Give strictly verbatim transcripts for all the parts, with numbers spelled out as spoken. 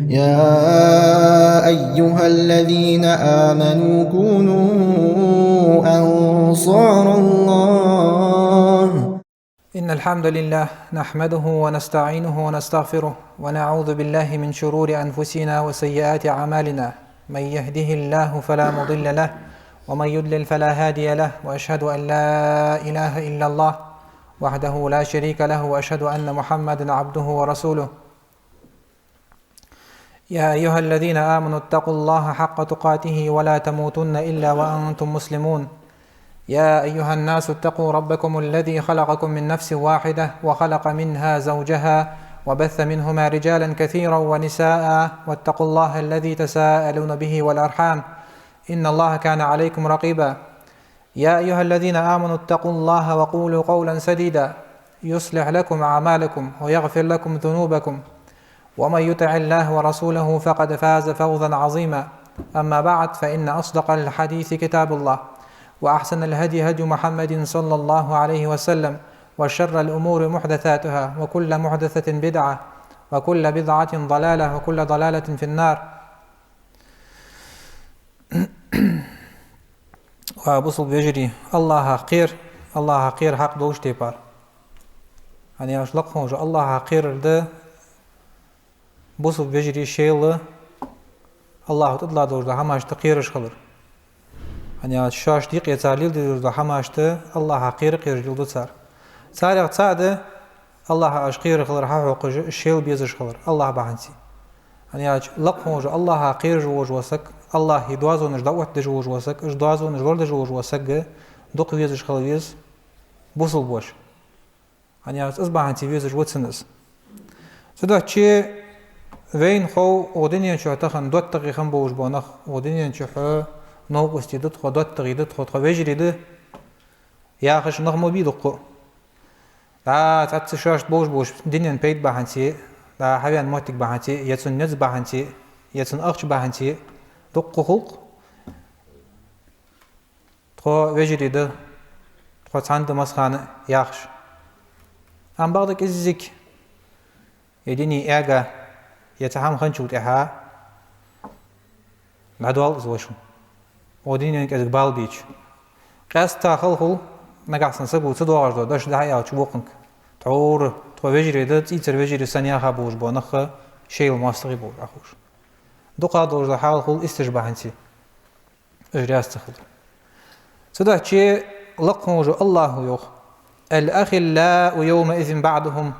يا أيها الذين آمنوا كونوا أنصار الله. إن الحمد لله نحمده ونستعينه ونستغفره، ونعوذ بالله من شرور أنفسنا وسيئات أعمالنا. من يهده الله فلا مضل له، ومن يضلل فلا هادي له، وأشهد أن لا إله إلا الله وحده لا شريك له، وأشهد أن محمدا عبده ورسوله. يا أيها الذين آمنوا اتقوا الله حق تقاته ولا تموتن إلا وأنتم مسلمون. يا أيها الناس اتقوا ربكم الذي خلقكم من نفس واحدة وخلق منها زوجها وبث منهما رجالا كثيرا ونساء، واتقوا الله الذي تساءلون به والأرحام، إن الله كان عليكم رقيبا. يا أيها الذين آمنوا اتقوا الله وقولوا قولا سديدا يصلح لكم أعمالكم ويغفر لكم ذنوبكم، ومن يطع الله ورسوله فقد فاز فوزا عظيما. أما بعد، فإن أصدق الحديث كتاب الله، وأحسن الهدي هدي محمد صلى الله عليه وسلم، وشر الأمور محدثاتها، وكل محدثة بدعة، وكل بدعة ضلالة، وكل ضلالة في النار. Ва бусалба вежарий, АллахӀах кхера, АллахӀах кхера хьакъ долча тайпара. ХӀана аьлча лакха волча АллахӀах кхерар да бусалба вежарий шоайла АллахӀа тӀадилла долаш дола хӀамашта кхераш хилар. ХӀана аьлча шоашта юкъе цар леладеш дола хӀамашта АллахӀах кхера-кхераш леладу цар. Царех цаӀ да АллахӀах уж кхера хилар хьахьокхаш, уж шоайла безаш хилар АллахӀ бахьанца. ХӀана аьлча лакха волча АллахӀах кхераш волаш вола саг, АллахӀа доазонаш дӀаоттадеш волаш вола саг, уж доазонаш лорадеш волаш вола саг дукха везаш хила веза бусалба воша. ХӀана аьлча из бахьанца везаш ва цунна из. Цудухьа вайна хов укх дунен чухь тахан доттагӀий хинна болаш бола нах, укх дунен чухь новкъостий да тхо, доттагӀий да тхо, тхо вежарий да яхаш нах ма бий дукха. ДӀа цхьацца шоашта болаш болча дунен пайда бахьанца, дӀа хьавена моттиг бахьанца, е цун низ бахьанца, е цун ахча бахьанца дукха хул-кх тхо вежарий да, тхо цхьана да массахана яхаш. Амма бакъда кӀеззига е дунен эгӀа, е цхьа хӀама хинначул тӀехьагӀа дӀадоал из вошал, укх дунен кӀезига бала беча. Къаьстта хала хул, нагахьа санна саго ца доагӀаш дола дош дӀа-хьа аьлча вокхунга: тхьовра тхо вежарий да, цӀийцара вежарий санна яха болаш бола нах шоайла моастагӀий болаш Ӏоховш. Дукха долаш дола хьал хул истеш бахьанца. Уж раьза ца хилар. Цудухьа лакха волча АллахӀа йоах: «الأخلاء يومئذ بعضهم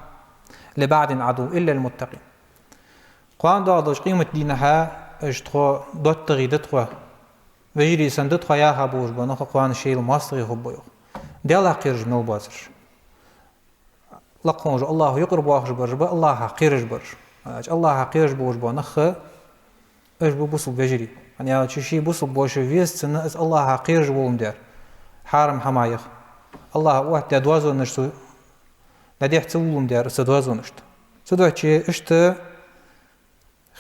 لبعض عدو إلا المتقين». Кхоана доагӀаш долча къематдийнахьа уж тхо доттагӀий да тхо, вежарий санна да тхо яха болаш бола нах кхоана шоайла моастагӀий хургба йоах. Даьлах кхераш мел боацараш. Лакха волча АллахӀа юкъера боахаш бараш ба АллахӀах кхераш бараш. ХӀана аьлча АллахӀах кхераш болаш бола нах уж ба бусалба вежарий. ХӀана аьлча ший бусалба воша веза цунна из АллахӀах кхераш волга ма дарра, хьарам хӀамаех, АллахӀа оттадаь доазонаш цо дӀадехьа ца вувлга ма дарра цу доазонашта. Цудухьа иштта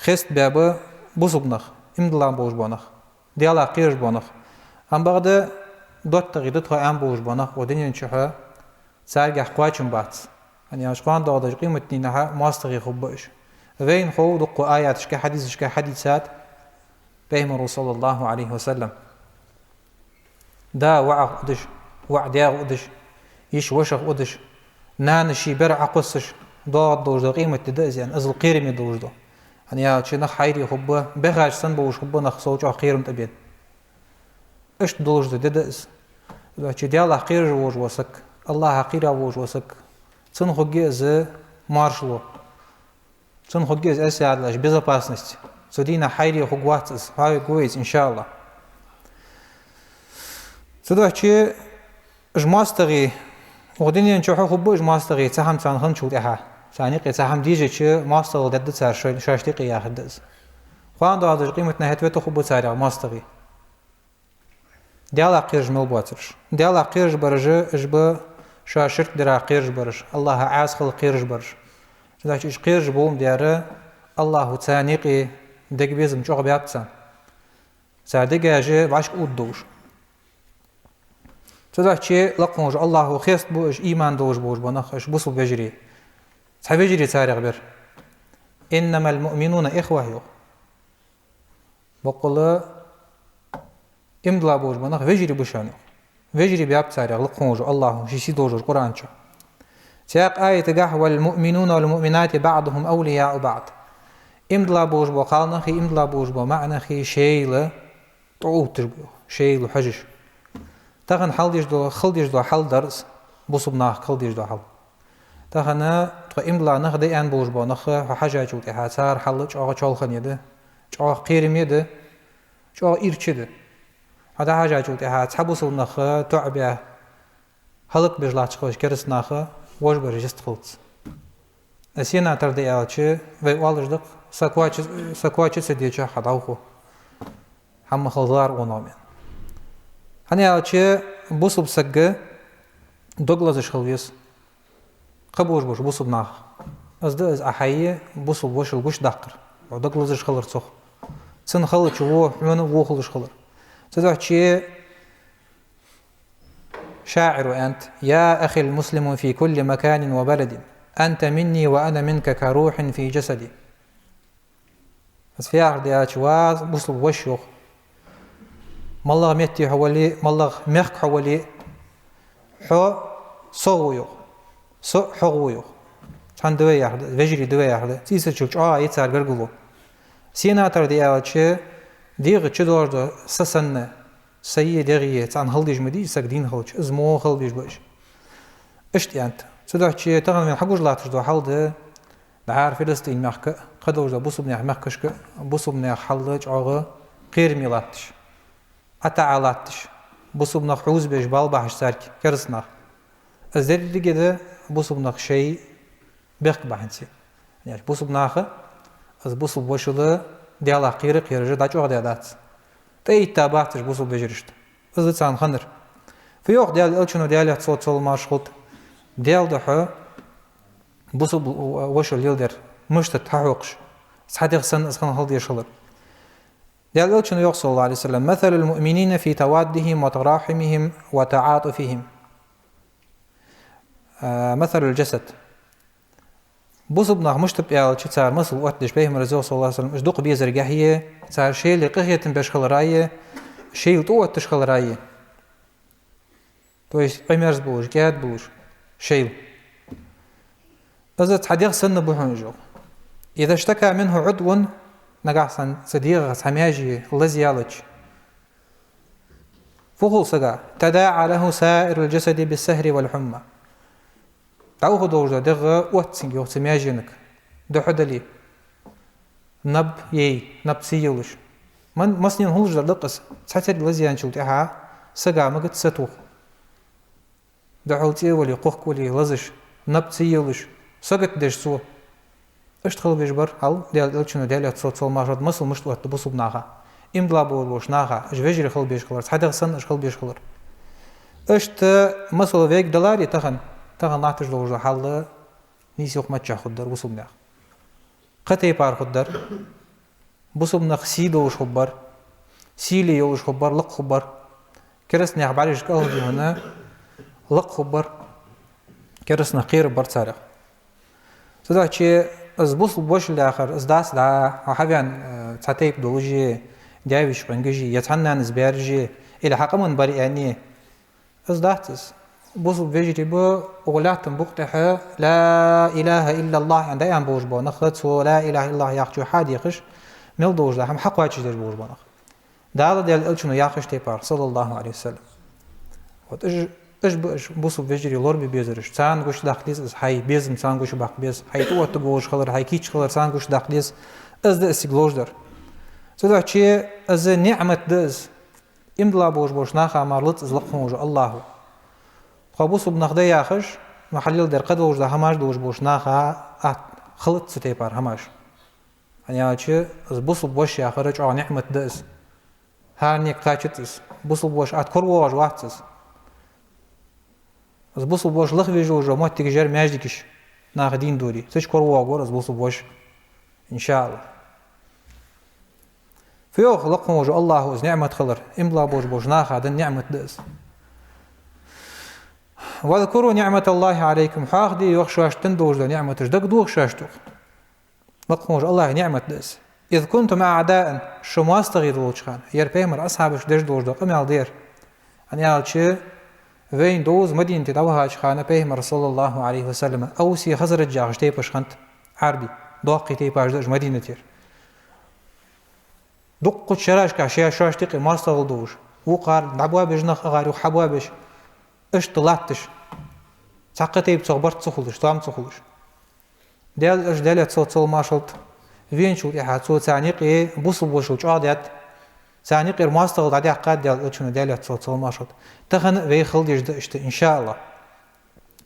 хестабаьб бусалба нах, иман дилла болаш бола нах, Даьлах кхераш бола нах. Амма бакъда доттагӀий да тхо аьнна болаш бола нах укх дунен чухь, царгахьа кхоачам бац. ХӀана аьлча кхоана доагӀаш долча къематдийнахьа моастагӀий хургба уж. Вайна хов дукха аяташка, хьадисашка хьадийцад Пайхамара, صلى الله عليه وسلم. Да воӀах удаш, воӀ даьх удаш, йиша вошах удаш, нана ший бер Ӏокхоссаш, доагӀаш долаш дола къематди да из аьнна, иззал кхераме долаш дола. ХӀана аьлча нах хьайра хургба, бӀехача санна болаш хургба нах, сов чӀоагӀа кхерам тӀабена. Иштта долаш дола ди да из. Цудухьа Даьлах кхераш волаш вола саг, АллахӀах кхера волаш вола саг, цунна хургья из маршало. Цунна хургья из, эрсий аьлча, безопасность. Цу дийнахьа хьайра хургвац из, хьаваргва вай из, иншааллахӀ. Цудухьа уж моастагӀий, укх дунен чухь хургба уж моастагӀий, цхьа хӀама царна хинначул тӀехьагӀа. Царна юкъе цхьа хӀама дийжача, моастагӀал дергда цар шоай-, шоашта юкъе яхаргда из. Кхоана доагӀаш долча къематдийнахьа хӀаьта вета хургба царех моастагӀий. Даьлах кхераш мел боацараш. Даьлах кхераш бараш уж ба шоаш ширк дарах кхераш бараш, АллахӀах Ӏаьса хиларах кхераш бараш. Цудухьа уж кхераш болга ма дарра, АллахӀа царна юкъе дега безам чӀоагӀа баьб царна. Цар дегаш вӀашка уддолаш. Цудухьа лакха волча АллахӀа хестабу уж иман долаш болаш бола нах, уж бусалба вежарий. Цхьа вежарий царех бар. «إنما المؤمنون إخوة», йоах. Боккъала иман дилла болаш бола нах вежарий ба шоана, йоах. Вежарий баьб царех лакха волча АллахӀо, ший сий долча Къуръан чу. Цхьаькха аятагахь: «والمؤمنون والمؤمنات بعضهم أولياء بعض». Иман дилла болаш бола кхалнахи, иман дилла болаш бола маӀанахи шоайла тӀаотташ ба, йоах, шоайла хьожаш. Тахан хьал деш дола, хила деш дола хьал дар из, бусалба нахага хила деш дола хьал. Тахан тхо иман дилла нах да аьнна болаш бола нах, хьо хьежачул тӀехьагӀа цар хьал чӀоагӀа чолхане да, чӀоагӀа кхераме да, чӀоагӀа ийрча да. Хьо дӀахьежачул тӀехьагӀа цхьа бусалба нах тоӀабаь, хӀалакбеш латташ хилча кераста нах, вож бараш йистхилац. Сенатор да аьлча, вай оалаш да-кх, са коча, са коча ца деча хьо дӀаваху. ХӀама хила лар оно мен. ХӀана аьлча, бусалба саг дог лазаш хила веза кхы болаш болча бусалба нахах. Из да из Ӏа хьай бусалба вошал гучадаккхар, хьо дог лазаш хилар цох. Цун хала чу во хьона а во хулаш хилар. Цудухьа шаӀиро аьннад: «يا أخي المسلم في كل مكان وبلد، أنت مني وأنا منك كروح في جسدي». Из фу яхар да аьлча, ва бусалба воша, йоах, малагӀа метте хьо вале а, малагӀа мехка хьо вале а, хьо сох ва, йоах, со хьох ва, йоах. Цхьана да вай яхар да, вежарий да вай яхар да. ЦӀийсачул чӀоагӀа я цар гаргало. Сенатор да аьлча, дегӀа чу доагӀаш дола са санна, сай а дегӀ а цхьана хила дезаш ма дий из саг дийна хилча, из мо хила безаш ба уж. Иштта аьннад. Цудухьа тахан вайна хьагуш латташ дола хьал да, дӀахьара Филистин мехка а, кхыдолча бусалба наьха мехкашка а, бусалба наьха хьал чӀоагӀа кхераме латташ, ӀотаӀа латташ, бусалба нах хьувзабеш бала бахьаш царга кераста нах. Из деррига да бусалба нах шоай бехк бахьанца. Яш бусалба наха, из бусалба вошал Даьлах кхера а кхераш дӀачӀоагӀдаь дац. ТӀаэтта бац уж бусалба вежарашта. Из да царна хиннар. Фу йоах Даьла Элчано, Даьлах цо цул марш хилда, Даьла духьа бусалба вошал леладер, мишта да хьахьокхаш, цхьа дегӀ санна из хинна хила дезаш хилар. Даьла Элчано йоах, صلى الله عليه وسلم: «مثل المؤمنين في توادهم وتراحمهم وتعاطفهم، آه، مثل الجسد». Бусалба нах мишта ба аьлча, цар масал оттадеш Пайхамара йоах, صلى الله عليه وسلم, уж дукха безаргахьеи, цар шоайла къахетам беш хиларахьеи, шоайла тӀаотташ хиларахьеи. То есть Ӏимерза болаш, кӀаьда болаш шоайла. Из цхьа дегӀ санна ба хьона, йоах. «إذا اشتكى منه عضو», нагахьа санна цу дегӀах цхьа маьже лазаяьлча, фу хул сага? «تداعى له سائر الجسد بالسهر والحمى». ДӀаваха долаш дола дегӀ отт цунга, йоах, цу маьженга. Духьа дале, наб яй, наб ца йолаш. Ман-, массанена хулаш дар да-кх из, цхьатерга лазаяьнначул тӀехьагӀа сага магац сатоха. Духьал цӀи а вале, кхухк а вале, лазаш, наб ца йолаш, сагатдеш цо. Иштта хила безаш бар хьал. Даьла Элчано, Даьлах цо цул марш хилда, масал мишта оттаду бусалба наха. Иман дилла болаш болча наха, уж вежарий хила безаш хилар, цхьа дегӀ санна уж хила безаш хилар. Иштта масал вайга даларе тахан, тахан латташ долаш дола хьал нийса юхамаччахь хургдар бусалба наьха. Кхы тайпара хургдар. Бусалба нах сий долаш хургбар, сийле йолаш хургбар, лакха хургбар. Кераста наьха бӀарашка кӀалхардаь хьона лакха хургбар, кераста нах кхераргбар царех. Цудухьа из бусалба вошал яхар, из дац дӀа, хьо хьавена, э, цхьа тайпа долаш а, даь-веший къонгаш а, е цхьан нанас баьраш а, или хьа къаман бар аьнна а. Из дац из. Бусалба вежарий ба, укх лаьттан букъа тӀа «لا إله إلا الله» аьнна дӀааьнна болаш бола нах, цу «لا إله إلا الله» яхачо хьадехаш, мел долаш дола хӀама хьакхоачашдеш болаш бола нах. Дала, Даьла Элчано яхача тайпара, صلى الله عليه وسلم. Вот уж, уж ба уж бусалба вежарий лорабе безараш. Царна гучадаккха деза из хьай безам, царна гучабаккха беза. Хьай тӀаоттаргволаш хилар, хьай кийча хилар, царна гучадаккха деза. Из да из цига ловш дар. Цудухьа из ниӀмат да из. Иман дилла болаш болча наха мара луц из лакха волча АллахӀо. Тхо бусалба нах да яхаш, ну, хьалел дер кхыдолаш да хӀамаш долаш болча наха атта хилац цу тайпара хӀамаш. ХӀана аьлча, из бусалба воша яхар чӀоагӀа ниӀмат да из. ХӀаране кхачац из. Бусалба воша атта коравоагӀаш вац из. Из бусалба воша лаха везаш йола моттигаш яр маьждигаш, наха дийна дори. Цу чу коравоагӀаргвар из бусалба воша. إن شاء الله. Фу йоах лакха волча АллахӀо из ниӀмат хилар, иман дилла болаш болча наха денна ниӀмат да из. «واذكروا نعمة الله عليكم». Хьоахаде, йоах, шоашта денна долаш дола ниӀматаш, дагадоха шоашта, йоах. Лакха волча АллахӀа ниӀмат да из. «إذ كنتم أعداء», шо моастагӀий долча хана, ер пайхамара асхьабашка деш долаш дола къамаьл да ер. ХӀана аьлча, вайна довза Мадинате дӀавахача хана пайхамар, саллаллахӀу Ӏалайхи ва саллам, Авси, Хазраджи яхаш тайпаш хиннад, Ӏарбий, доккхий тайпаш да уж Мадинатера. Дуккхача шерашка шоай шоашта юкъе моастагӀал дувш, вокхар дӀабоабеш нах, агӀар юха хьабоабеш, иштта латташ, цхьаккха тайпа цох барт ца хулаш, тоам ца хулаш. Даьла Элча, Даьлера салам-моаршал хилда, веначул тӀехьагӀа цо царна юкъе бусалба вошал чӀоагӀдаьд, царна юкъера моастагӀал дӀадаьккхад Даьла Элчано, Даьлера салам-моаршал хилда. Тахан а вай хила дезаш да иштта, иншааллахӀ.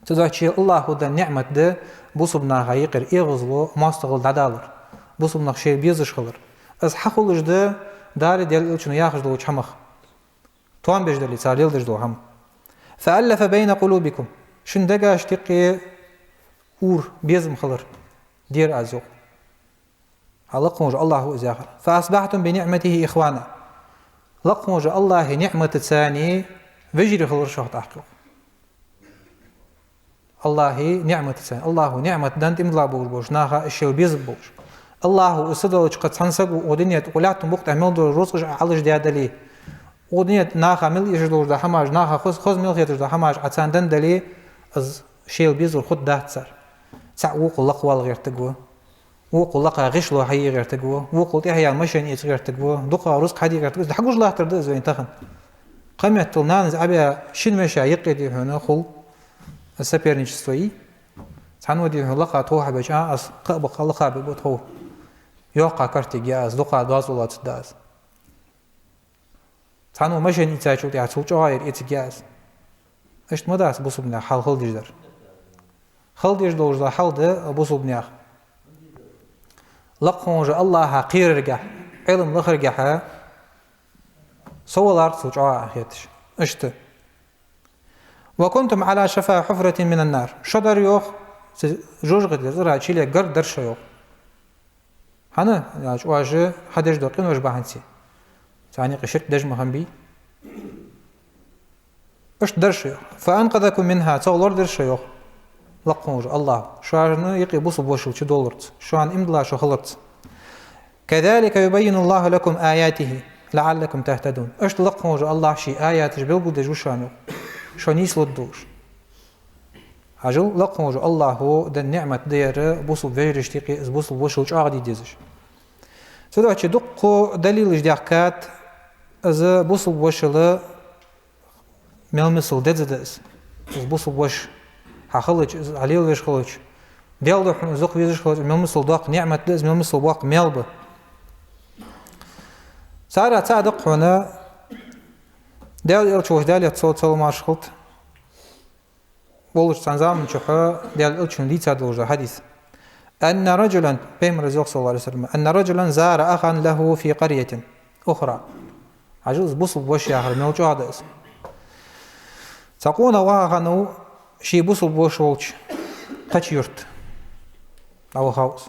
Цудухьа АллахӀа даь ниӀмат да бусалба наха юкъера эгӀазло, моастагӀал дӀадалар, бусалба нах шоайла безаш хилар. Из хьахулаш да Дала, Даьла Элчано яхаш долча хӀамах. Тоам беш дале, цар леладеш дола хӀама. «فألف بين قلوبكم». Шун дегашта юкъе ура, безам хилар дера аз, йоах. ХӀа, лакха волча АллахӀа ва из яхар. «فأصبحتم بنعمته إخوانا». Лакха волча АллахӀа ниӀматаца вежарий хилар шоах тӀаккха, йоах. АллахӀа ниӀматаца, АллахӀа ниӀмат даьнна тӀа иман дилла болаш болча наха шоайла безам болаш. АллахӀа из ца делча, кхы цхьан саго укх дунен тӀа, укх лаьттан букъа тӀа мел дола рузкъаш Ӏалашдаь дале, укх дунен тӀа наха мел эшаш долаш дола хӀамаш, наха хоза, хоза мел хеташ дола хӀамаш Ӏа царна даь дале, из шоайла безар хургдац цар. ЦаӀ вокхал лакхвала гӀертаргва, вокхал лакха гӀишло хьае гӀертаргва, вокхал тӀехьаяьнна машен эца гӀертаргва, дукха рузкъа хьаде гӀертаргва. Из дӀагуш латтар да из вайна тахан. Кхыметтел нанас Ӏобаь шин веший юкъе, дий хьона, хул соперничество, и? Цхьанне, дий хьона, лакха тхов хьабеча, а, аз кхаъ баккха лакха бергба тхов. Йоккха карт ергья аз, дукха доазув лоацаргда аз. Цхьанне машен ийцачул тӀехьагӀа цул чӀоагӀа ер эцаргья аз. Иштта ма дац бусалба наьха хьал хила дезаш дар. Хила дезаш долаш дола хьал да бусалба наьха. Лакха волча АллахӀа кхераргахьа, Ӏилма лахаргахьа совалар цул чӀоагӀа хеташ. Иштта. «وكنتم على شفا حفرة من النار». Шо дар, йоах, цу жожагӀатера цӀерах чуле гарга дар шо, йоах. ХӀана аьлча, оаш хьадеш дола къинош бахьанца. Царна юкъе ширк деш ма хиннабий. Иштта дар шо, йоах. «فأنقذكم منها», цох лорадар шо, йоах, лакха волча АллахӀа. Шоана юкъе бусалба вошал чудоалларца, шоана иман дилла шо хиларца. «كذلك يبين الله لكم آياته لعلكم تهتدون». Иштта лакха волча АллахӀа ший аяташ белгалдеш ва шоана, йоах, шо нийслургдолаш. Хьажал, лакха волча АллахӀа даь ниӀмат да ер бусалба вежарашта юкъе, из бусалба вошал чӀоагӀде дезаш. Цудухьа дуккха далилаш даьхкад, из бусалба вошал мел мисал деза да из. Из бусалба воша хьа хилча, из Ӏа лелавеш хилча, Даьла духьа из дукха везаш хилча, мел мисал доккха ниӀмат да из, мел мисал боккха маьл ба. Царех цаӀ да-кх хьона Даьла Элча волча, Даьлера салам-моаршал хилда, волча цхьан заман чухь Даьла Элчано дийца долаш дола хьадис. «أن رجلا», пайхамара йоах, саллаллахӀу Ӏалайхи ва саллам, «أن رجلا زار أخا له في قرية أخرى». Хьажал, из бусалба воша яхар мел чӀоагӀа да из. Цхьа къонах ваха хиннав ший бусалба воша волча кхыча юрта. ДӀавахав из.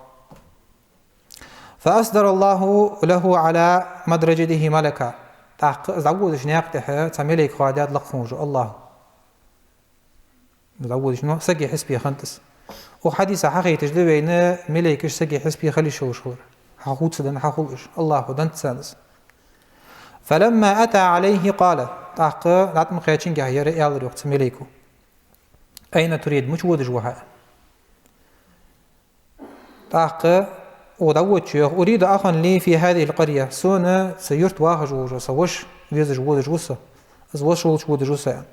«فأصدر الله له على مدرجته ملكا». ТӀаккха из дӀаводача наькъа тӀа цхьа малейк хоадаьд лакха волча АллахӀа. ДӀаводача, но сага хьисапе хиннад из. Укх хьадисах хьахайташ да вайна малейкаш сага хьисапе хила йиш йолаш хилар. Хьахувцаденна хьахул уж, АллахӀа деннад царна из. «فلما أتى عليه قال». ТӀаккха дӀатӀакхаьчача, ер аьлар, йоах, цу малейко: «أين تريد؟» Мича водаш ва хьо? ТӀаккха укхо дӀаводачо йоах: «أريد أخا لي في هذه القرية». Сона цу юрта вахаш волаш вола са воша везаш водаш ва со. Из воша волча водаш ва со, аьнна.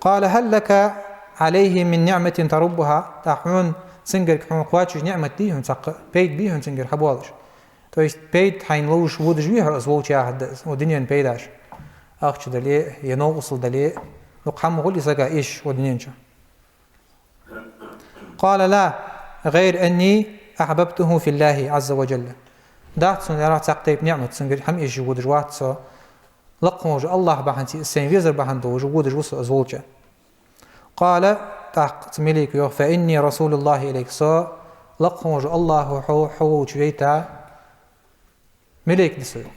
«قال هل لك عليه من نعمة تربها؟» ТӀаккха хьона цунгара хьона кхоачаш ниӀмат дий хьона цхьаккха? Пайда бий хьона цунгара хьабоалаш? То есть пайда хьайна ловш водаш вий хьо из волча, яхар да из, укх дунен пайдаш. Ахча дале, е новкъостал дале, дукха хӀама хулий сага эшаш укх дунен чу? «قال لا، غير أني أحببته في الله عز وجل». Дац сона, аьлар, цхьаккха тайпа ниӀмат, цунгара хӀама эшаш водаш вац со. Лакха волча АллахӀа бахьанца, из сайна везар бахьан долаш водаш ва со из волча. «قال», тӀаккха цу малейко йоах: «فإني رسول الله إليك». Со лакха волча АллахӀа хьо, хьо волча вайта малейк да со, йоах.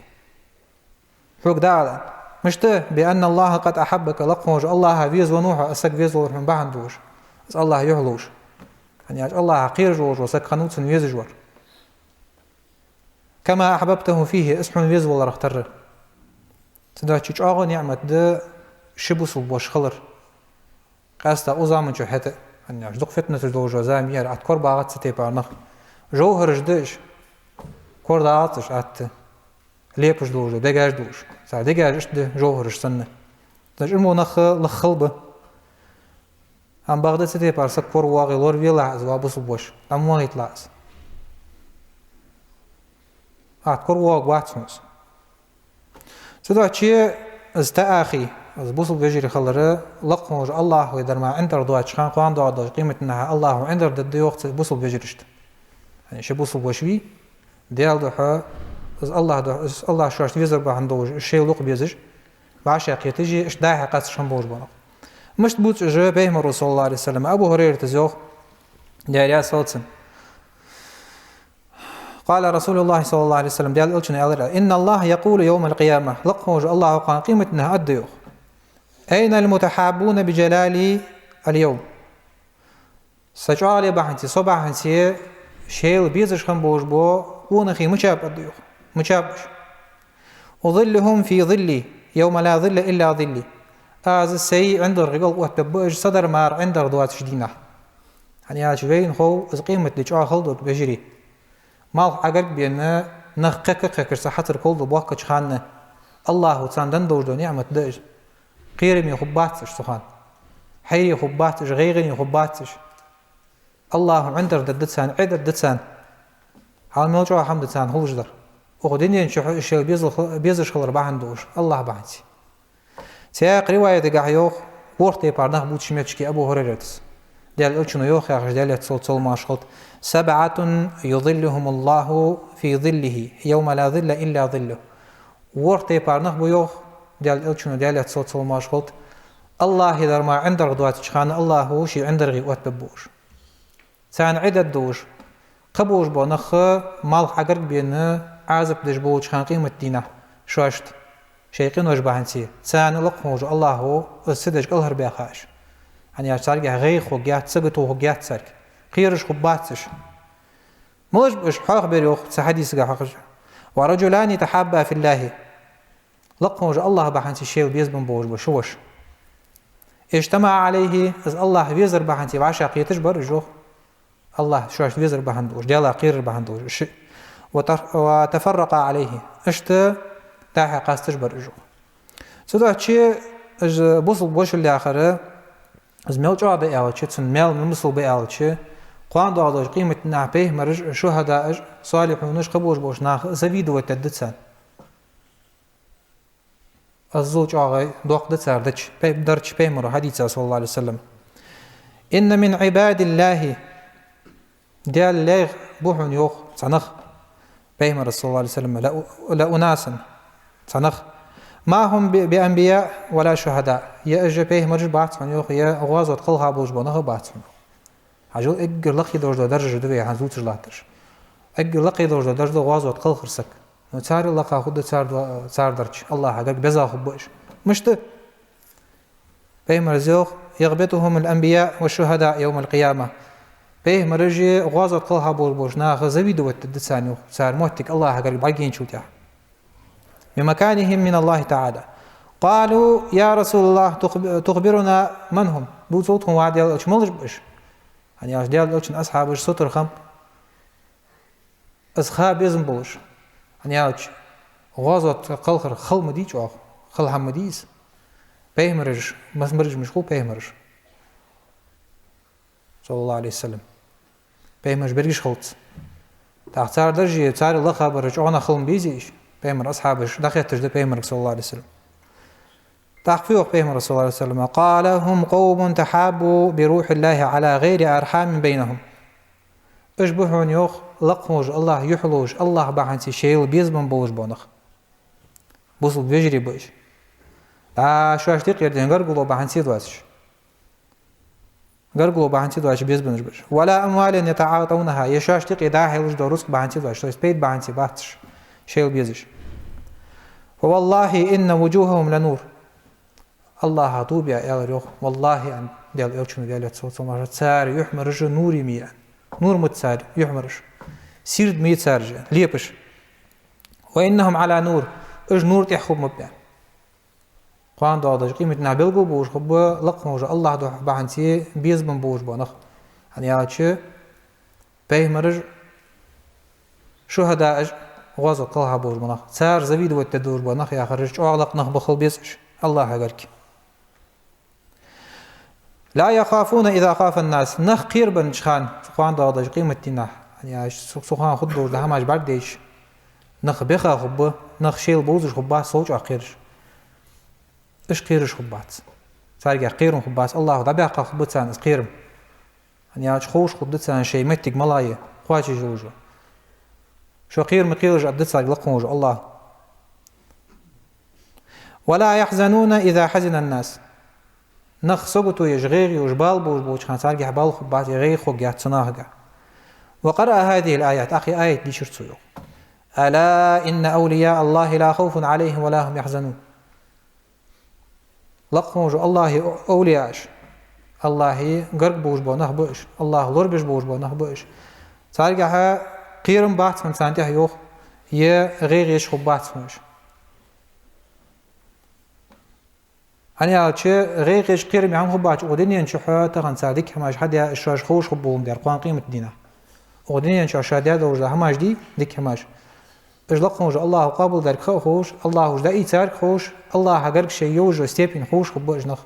Хьога дӀаала. Мишта? «بأن الله قد أحبك», лакха волча АллахӀа везавеннав хьо, из саг везавалар хьона бахьан долаш. Из АллахӀ юхь ловш. ХӀана аьлча АллахӀах кхераш волаш вола саг хиннав цунна везаш вар. كما أحببته فيه, из хьона веза валарах тарра. Цудухьа чӀоагӀа ниӀмат да ши бусалба воша хилар. Къаьстта укх заман чу хӀаьта а, хӀана аьлча дукха фитнаташ долаш дола зама я ер, атта корабагӀац цу тайпара нах. ЖовхӀараш да уж, корадагӀац уж атта, лепаш долаш да, дегаш да уж. Цар дегаш иштта да жовхӀараш санна. Цудухьа уж мо нах лаха хала ба. Амма бакъда цу тайпара саг коравоагӀе, лоравелахь из, ва бусалба воша, дӀа ма вахийталахь из. Атта коравоагӀаргвац хьона из. Цудухьа из таахий, из бусалба вежарий хилар, лакха волча АллахӀа дар мара ӀиндаргӀа доацача хана, кхоана доагӀаш долча къематдийнахьа АллахӀа ӀиндаргӀа дергда йоах цу бусалба вежарашта. ХӀана, ши бусалба воша вий, Даьла духьа, из АллахӀа духьа, из АллахӀ шоашта везар бахьан долаш, шоайла юкъе безаш, вӀашагӀкхеташ, иштта дӀа-хьа къасташ хинна болаш бола нах. Мишта бувц уж Пайхамара, صلى الله عليه وسلم, Абу ХӀурайрата йоах, Даьла раьза хилва цунна. قال رسول الله صلى الله عليه وسلم, Даьла Элчано аьлар: إن الله يقول يوم القيامة, лакха волча АллахӀа кхоана къематдийнахьа аргда йоах: أين المتحابون بجلالي اليوم؟ Са чӀоагӀале бахьанце, со бахьанце шоайла безаш хинна болаш бола къонахий мичаб ба, аргда йоах. Мичаб ба уж? أظلهم في ظلي يوم لا ظل إلا ظلي. Аз сай ӀиндаргӀий кӀал оттабергба уж, са дар мара ӀиндаргӀа доацача дийнахьа. ХӀана аьлча вайна хов из къематди чӀоагӀа хала долга, вежарий. Малх Ӏогаргбаьнна, нах кхехка-кхехкаш цхьа хьацар кхоллал боахкача хана, АллахӀа царна денна долаш дола ниӀмат да из. Кхераме хургбац уж цу хана. Хьайре хургбац уж, гӀайгӀане хургбац уж. АллахӀа ӀиндаргӀа дергда царна, Ӏе дергда царна. Хьал мел чӀоагӀа хӀама да царна хулаш дар. Укх дунен чу уж шоайла беза-, безаш хилар бахьан долаш, АллахӀ бахьанце. Цхьаькха риваятагахьа йоах, ворхӀ тайпара нах бувц ши метте Абу ХӀурайрас. Даьла Элчано йоах яхаш, Даьлера салот-салам-моаршал хилда: سبعة يظلهم الله في ظله يوم لا ظل إلا ظله. ВорхӀ тайпара нах ба йоах Даьла Элчано, Даьлера салот-салам-моаршал хилда, АллахӀа дар мара ӀиндаргӀа доацача хана АллахӀа ший ӀиндаргӀий оттабергба уж. Царна Ӏе дергда уж. Кхы болаш бола нах малх Ӏогаргбаьнна, Ӏазап деш болча хана къематдийнахьа шоашта, шоай къинош бахьанце, царна лакха волча АллахӀа из ца деш кӀалхарбаьха уж. ХӀана аьлча царгахьа гӀайгӀа хургьяц, сагото хургьяц царга. Кхераш хургбац уж. Малаш ба уж, хьоахабир йоах цу хьадисагахьа хьокхаш: ورجلان تحابا في الله. Лакха волча АллахӀ бахьанце шоайла безабенна болаш бола ши воша. اجتمعا عليه, из АллахӀ везар бахьанце вӀашагӀкхеташ бар уж йоах. АллахӀ шоашта везар бахьан долаш, Даьлах кхерар бахьан долаш уж шиъ. وتر-, وتفرقا عليه. Иштта дӀа-хьа къасташ бар уж йоах. Цудухьа уж бусалба вошал яхар, из мел чӀоагӀа да аьлча, цун маьл мел мусал ба аьлча, кхоана доагӀаш долча къематдийнахьа пайхамараш, шухӀадааш, солихьунаш, кхы болаш болча наха завидовать дергда царна. Из зул чӀоагӀа доккха да цар дарча, пай-, дарча, Пайхамара хьадийцад, صلى الله عليه وسلم: إن من عباد الله, Даьла лай ба хьона йоах цхьа нах, Пайхамара, صلى الله عليه وسلم, لأ-, لأناسا, цхьа нах, ما هم ب-, بأنبياء ولا شهداء. Е уж пайхамараш бац хьона йоах, е гӀазота кхелха болаш бола нах бац хьона йоах. Хьажал, эггара лакхе долаш дола даржаш да вай хӀанз дувцаш латтараш. Эггара лакхе долаш дола дарж да гӀазота кхелхар саг. Но царел лакха хургда цар до-, цар дарча, АллахӀа гарга беза хургба уж. Мишта? Пайхамара йоах: يغبطهم الأنبياء والشهداء يوم القيامة. Пайхамараш а гӀазота кхелха болаш болча наха завидовать дергда царна йоах, цар моттиг АллахӀа гарга бӀаргаяйначул тӀехьагӀа. بمكانهم من الله تعالى. قالوا: يا رسول الله، تخب-, تخبرنا من هم؟ Дувцал тхона, ва Даьла Элча, малаш ба уж? ХӀана аьлча Даьла Элчан асхьабаш сутара хиннаб из ха безам болаш. ХӀана аьлча гӀазота кхелхар хала ма дий чӀоагӀа, хала хӀама ма дий из. Пайхамараш, мас-, маржа мишхул пайхамараш, صلى الله عليه وسلم. Пайхамараш бергаш хилац. ТӀаккха цар даржаш, царел лакха бараш чӀоагӀа хала ма безий уж, Пайхамара асхьабаш дӀахетташ да Пайхамарга, صلى الله عليه وسلم. ТӀаккха фу йоах Пайхамара, صلى الله عليه وسلم: قال: هم قوم تحابوا بروح الله على غير أرحام بينهم. Уж ба хьона йоах, лакха волаш, АллахӀ юхь ловш, АллахӀ бахьанце шоайла безабенна болаш бола нах. Бусалба вежарий ба уж. ДӀа шоашта юкъера ден гаргало бахьанце доацаш. Гаргало бахьанце доацаш безабеннаш ба уж. ولا أموال يتعاطونها, е шоашта юкъе дӀа-хьа хьаьлаш дола рузкъа бахьанце доацаш, то есть пайда бахьанце бац уж шоайла безаш. فوالله إن وجوههم لنور. АллахӀа дув биа аьлар йоах, валлахӀи, аьнна, Даьла Элчано, Даьлера салот-салам-моаршал хилда, цар юхьмараш нур ма йий, аьнна. Нур ма да цар юхьмараш. Сийрда ма йий цар уж, аьнна, лепаш. «وإنهم على نور», уж нур тӀа хургба, аьнна. Кхоана доагӀаш долча къематдийнахьа белгал болаш хургба лакха волча АллахӀа духьа бахьанца безам болаш бола нах. ХӀана аьлча, пайхамараш, шухӀадааш, гӀазот кхелха болаш бола нах, цар завидовать де долаш бола нах яхараш чӀоагӀа лакха нах ба хила безаш АллахӀа гарга. «لا يخافون إذا خاف الناس». Нах кхерабеннача хана, кхоана доагӀаш долча къематдийнахьа, хӀана аьлча цу, цу хана хургдолаш дола хӀамаш бӀаргадайча, нах беха хургба, нах шоайла бовзаш хургбац, сов чӀоагӀа кхераш. Уж кхераш хургбац. Царгахьа кхерам хургбац, АллахӀа дӀабаьккха хургба царна из кхерам. ХӀана аьлча ховш хургда царна шоай моттиг малагӀа я, кхоачаш йолаш я. Шо кхерам кхелаш аргда царга лакха волча АллахӀа. «ولا يحزنون إذا حزن الناس». Нах сагото еш, гӀайгӀа еш, бала болаш болча хана царгахьа бала хургбац, е гӀайгӀа хургьяц цу нахагахьа. «وقرأ هذه الآيات», тӀаккха из аят дийшар цо, йоах: «ألا إن أولياء الله لا خوف عليهم ولا هم يحزنون». Лакха волча АллахӀа овлияаш, АллахӀа гарга болаш бола нах ба уж, АллахӀ лорабеш болаш бола нах ба уж. Царгахьа кхерам бац хьона царна тӀа, йоах, е гӀайгӀа еш хургбац хьона уж. ХӀана аьлча гӀайгӀа еш, кхераме хӀама хургбац, укх дунен чухь тахан цар дика хӀамаш хьадаь, уж шоаш ховш хургболаш дар кхоана къематдийнахьа. Укх дунен чухь шоаш даь долаш дола хӀамаш дий, дика хӀамаш, уж лакха волча АллахӀа къоабалдергда ха а ховш, АллахӀа уж дӀаийцарг а ховш, АллахӀа гарга шоай йолаш йола степень ховш хургба уж нах.